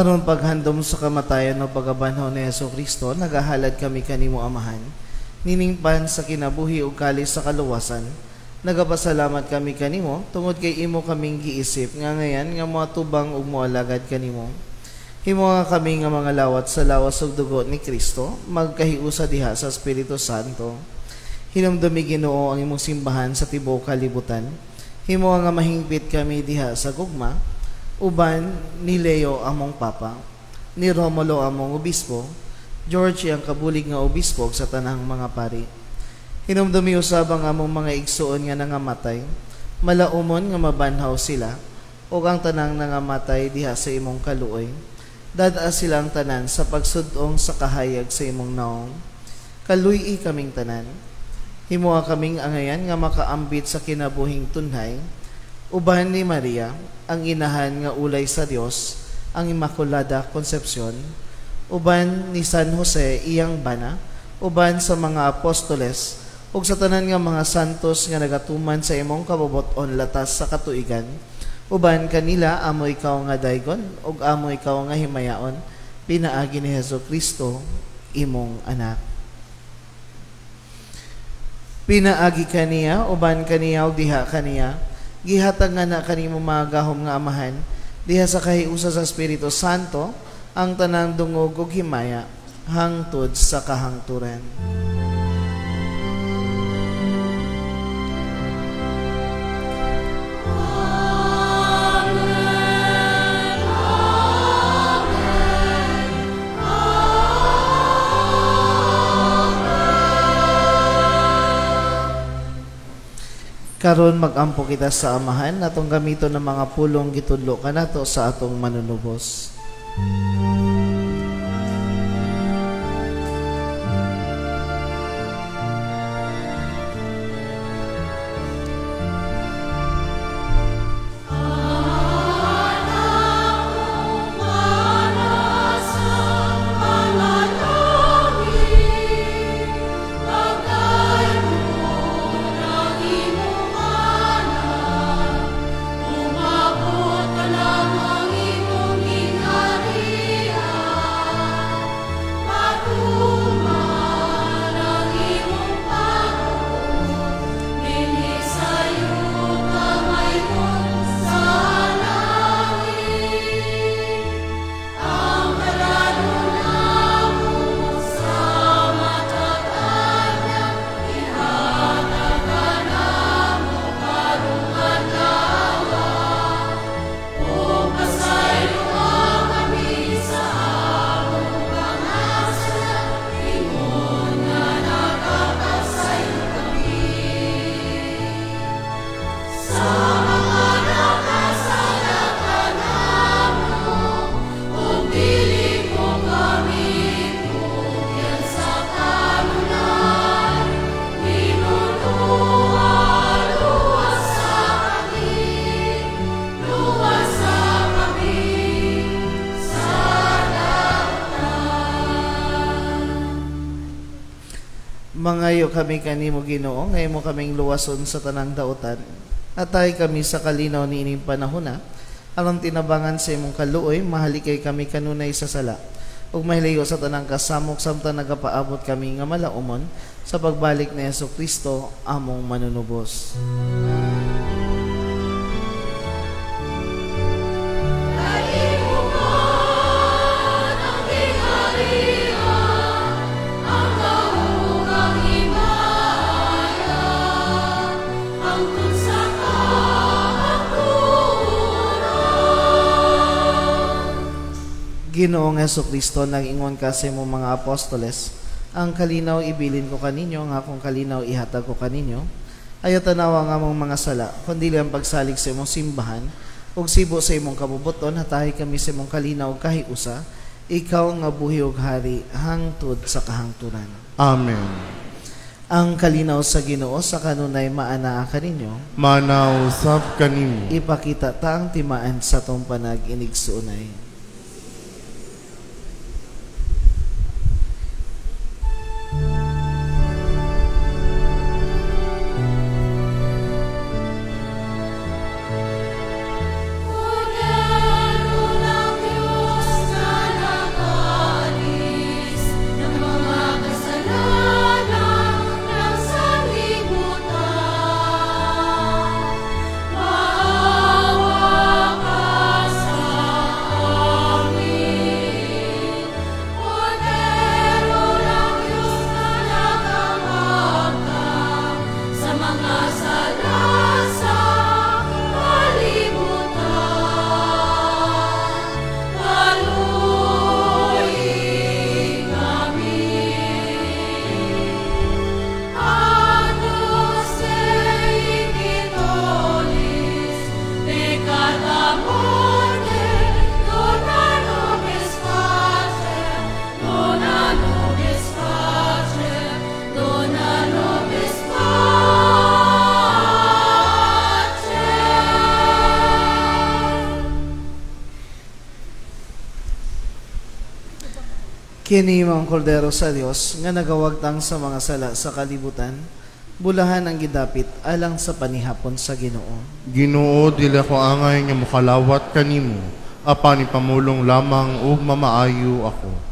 Aron paghandom sa kamatayan o pagabanhaw ni Hesus Kristo, nagahalad kami kanimo Amahan, niningpan sa kinabuhi ug kalis sa kaluwasan. Nagapasalamat kami kanimo tungod kay imo kaming giisip nga ngayan nga moatubang ug moalagad kanimo. Himo nga kami nga mga lawat sa lawas ug dugo ni Kristo, magkahiusa diha sa Espiritu Santo. Hinumdumi Ginoo ang imong simbahan sa tibuok kalibutan. Himo nga mahingpit kami diha sa gugma, uban ni Leo among Papa, ni Romulo among Obispo, George ang kabulig nga obispo sa tanang mga pari. Hinumdumi usab ang among mga igsuon nga nangamatay, malaumon nga mabanhaw sila, ug ang tanang nangamatay diha sa imong kaluoy. Dad-a silang tanan sa pagsud-ong sa kahayag sa imong naong. Kaluy-i kaming tanan. Himoa kaming angayan nga makaambit sa kinabuhing tunhay, uban ni Maria, ang inahan nga ulay sa Dios, ang Immaculada Concepcion, uban ni San Jose iyang bana, uban sa mga apostoles, ug sa tanan nga mga santos nga nagatuman sa imong kabubut-on latas sa katuigan, uban kanila amo ikaw nga daygon ug amo ikaw nga himayaon, pinaagi ni Hesus Kristo imong anak. Pinaagi kaniya, uban kaniya ug diha kaniya, gihatag nga na kanimo mga gahom nga Amahan, diha sa kahiusa sa Espiritu Santo, ang tanang dungog ug himaya, hangtod sa kahangturan. Amen, amen, amen. Karon magampo kita sa Amahan atong gamiton ng mga pulong gitudlo kanato sa atong manunubos. Mangayo kami kanimo Ginoo, ngayon mo kaming luwason sa tanang dautan. Atay kami sa kalinaw niining panahona, aron tinabangan sa imong kaluoy, mahalikay kami kanunay sa sala, ug mahilayo sa tanang kasamok samtang nagapaabot kami nga malaumon sa pagbalik ni Hesus Kristo among manunubos. Ginoong Hesukristo, nag-ingon ka sa imong mga apostoles, ang kalinaw ibilin ko kaninyo, ang akong kalinaw ihatag ko kaninyo. Ayaw tanawa ang among mga sala, kundi ang pagsalig sa imong simbahan, ug sibo sa imong kabubuton, hatahi kami sa imong kalinaw kahiusa, ikaw nga buhi ug hari hangtod sa kahangturan. Amen. Ang kalinaw sa Ginoo sa kanunay maanaa kaninyo, maanaa usab kanimo. Ipakita ta ang timaan sa tong panag-inigsuonay. Cordero ng Diyos na Kini ang kordero sa Dios nga nagawagtang sa mga sala sa kalibutan, bulahan ang gidapit alang sa panihapon sa Ginoo. Ginoo, dili ako angay nga mokalawat kanimo, apan ipamulong lamang ug mamaayo ako.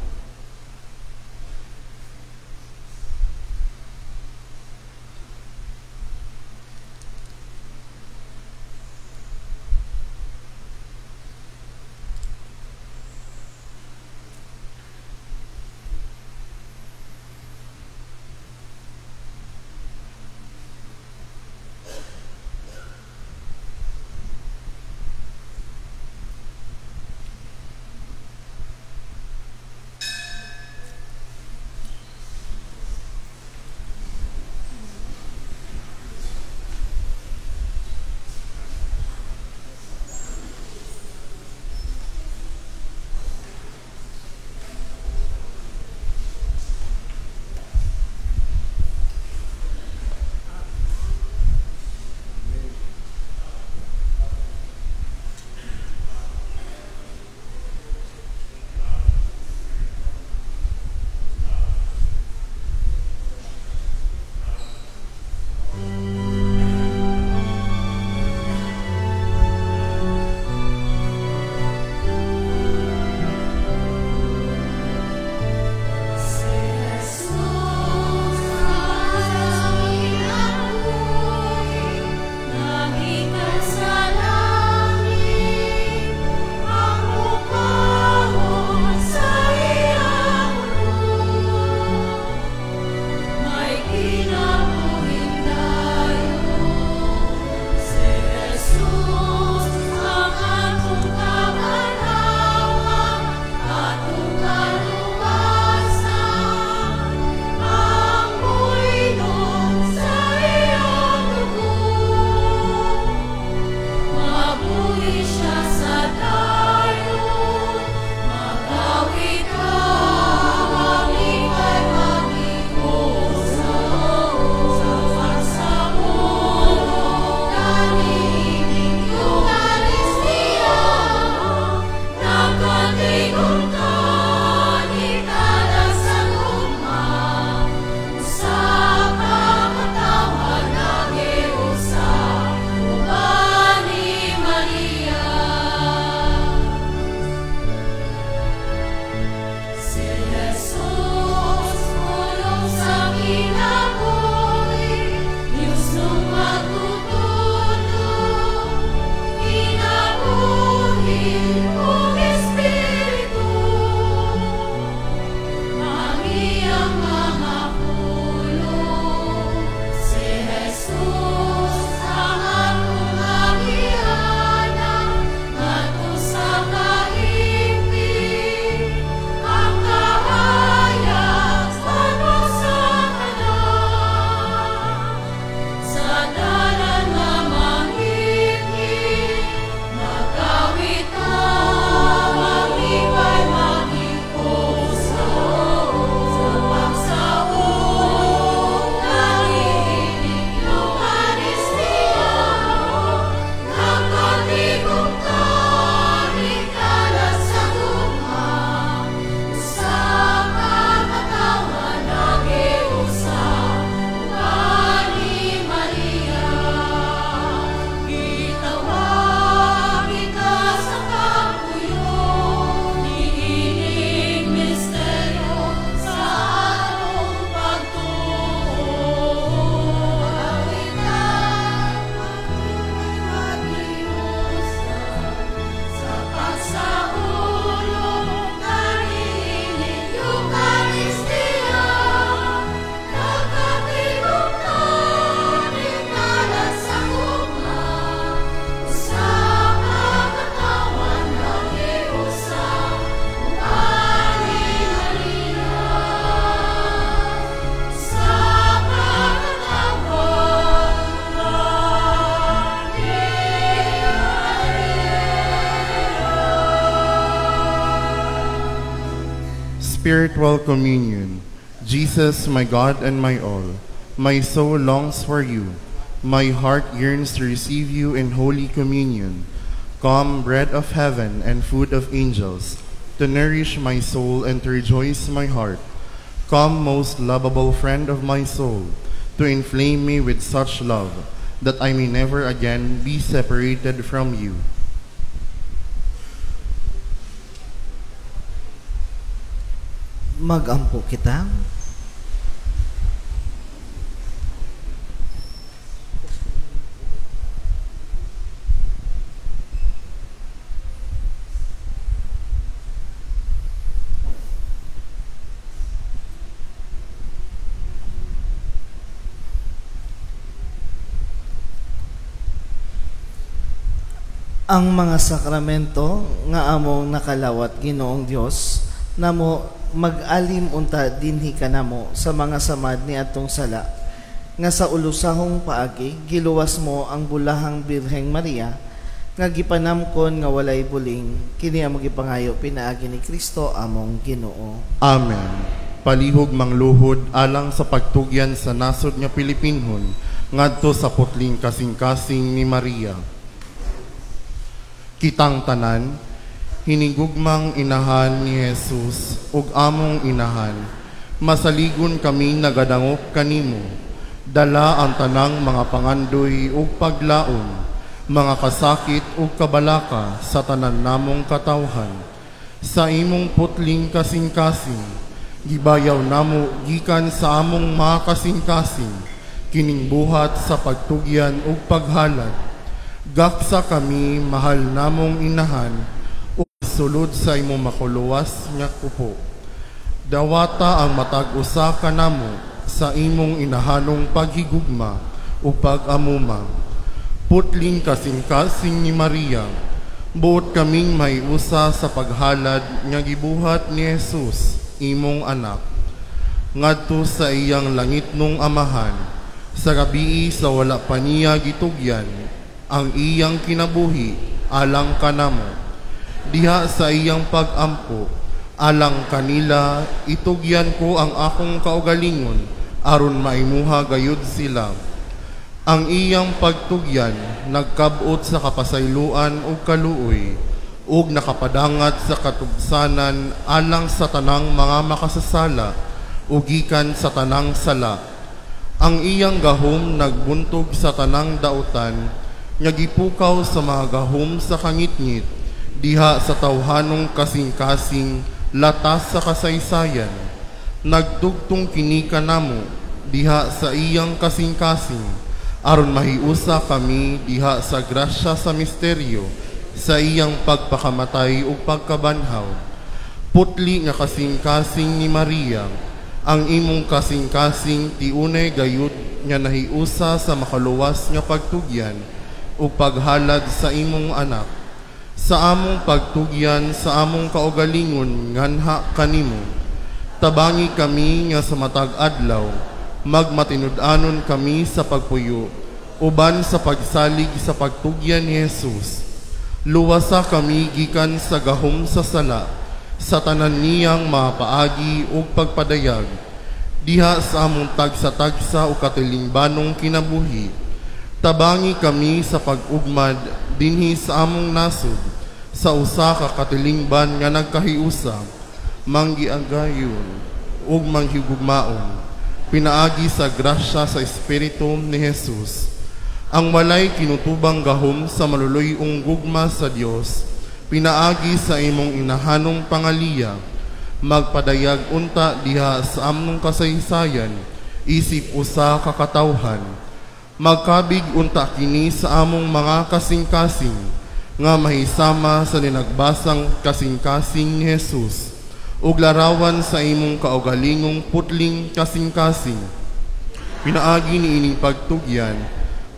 Spiritual Communion. Jesus, my God and my all, my soul longs for you. My heart yearns to receive you in Holy Communion. Come, bread of heaven and food of angels. to nourish my soul and to rejoice my heart. Come, most lovable friend of my soul, to inflame me with such love that I may never again be separated from you. Magampo kita. Ang mga sakramento nga among nakalawat, Ginoong Dios, namo mag-alim unta dinhi kanamo sa mga samad ni atong sala, nga sa ulusahong paagi giluwas mo ang bulahang Birheng Maria nga gipanamkon nga walay buling. Kini ang gipangayo pinaagi ni Kristo among Ginoo. Amen. Palihog mangluhod alang sa pagtugyan sa nasod nga Pilipinhon ngadto sa putling kasing-kasing ni Maria. Kitang tanan, hinigugmang inahan ni Jesus ug among inahan, masaligon kami nagadangop kanimo. Dala ang tanang mga pangandoy ug paglaom, mga kasakit ug kabalaka sa tanan namong katawhan. Sa imong putling kasing-kasing, gibayaw namo gikan sa among mga kasing-kasing, kining buhat sa pagtugyan ug paghalad. Gaksa kami, mahal namong inahan, ug sulod sa imong makuluwas nga kupo. Dawata ang matag usa kanamo sa imong inahanong paghigugma ug pag-amuma. Putling kasing-kasing ni Maria, buot kaming maiusa sa paghalad nga gibuhat ni Jesus, imong anak, ngadto sa iyang langitnong amahan, sa gabii sa wala pa niya gitugyan ang iyang kinabuhi alang kanamo. Diha sa iyang pag-ampo alang kanila, itugyan ko ang akong kaugalingon aron maimuha gayud sila. Ang iyang pagtugyan nagkab-ot sa kapasayloan ug kaluoy ug nakapadangat sa katugsanan alang sa tanang mga makasasala ug gikan sa tanang sala. Ang iyang gahom nagbuntog sa tanang dautan nga gipukaw sa mga gahom sa kangitngit diha sa tawhanong kasing-kasing latas sa kasaysayan. Nagdugtong kini kanamo diha sa iyang kasing-kasing aron mahiusa kami diha sa grasya sa misteryo sa iyang pagpakamatay ug pagkabanhaw. Putli nga kasing-kasing ni Maria, ang imong kasing-kasing tiunay gayud nga nahiusa sa makaluwas nga pagtugyan ug paghalad sa imong anak. Sa among pagtugyan sa among kaugalingon nganha kanimo, tabangi kami nga sa matag adlaw magmatinud-anon kami sa pagpuyo uban sa pagsalig sa pagtugyan ni Jesus. Luwasa kami gikan sa gahom sa sala, sa tanan niyang mga paagi ug pagpadayag diha sa among tagsa-tagsa o katilingbanong kinabuhi. Tabangi kami sa pag-ugmad dinhi sa among nasod, sa usa ka katilingban nga nagkahiusa, manggiagayon ug manghigugmaon, pinaagi sa grasya sa Espiritu ni Jesus. Ang walay kinutubang gahom sa maluluy-ong gugma sa Dios, pinaagi sa imong inahanong pangaliya, magpadayag unta diha sa among kasaysayan, isip usa ka katawhan. Magkabig unta kini sa among mga kasing-kasing nga mahisama sa ninagbasang kasing-kasing ni Jesus ug larawan sa imong kaugalingong putling kasing-kasing. Pinaagi niining pagtugyan,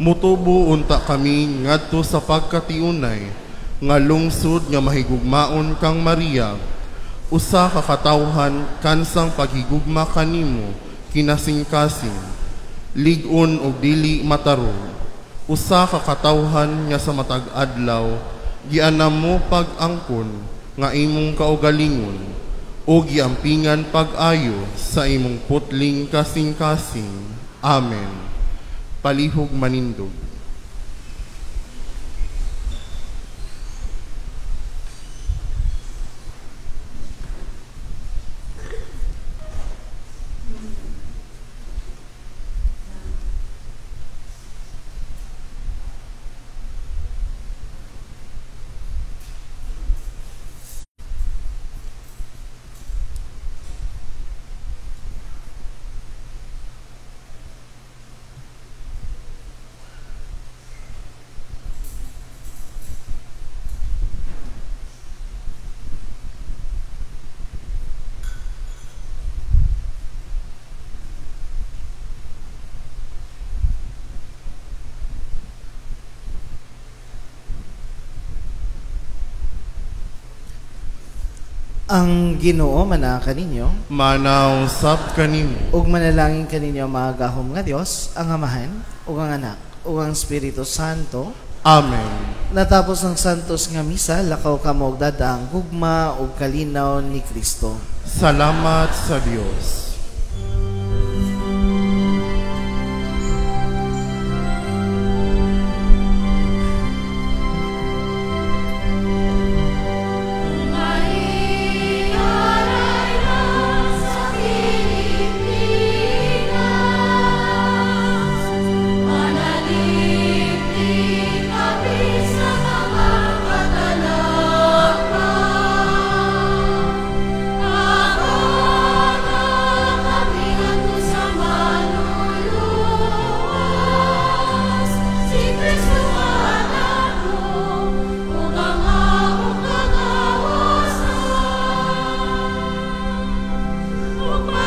mutubo unta kami ngadto sa pagkatiunay nga lungsod nga mahigugmaon kang Maria, usa ka katawhan kansang paghigugma kanimo kinasing-kasing, lig-on og dili matarong, usa ka katawhan nga sa matag adlaw gianam mo pag-angkon nga imong kaugalingon ug giampingan pag-ayo sa imong putling kasing-kasing. Amen. Palihog manindog. Ang Ginoo manaa kaninyo. Manaa usab kanimo. Ug manalangin kaninyo ang makagagahom nga Dios, ang Amahan ug ang Anak ug ang Espiritu Santo. Amen. Natapos ang Santos nga misa, lakaw kamo og dad-a ang gugma ug kalinaw ni Kristo. Salamat sa Dios.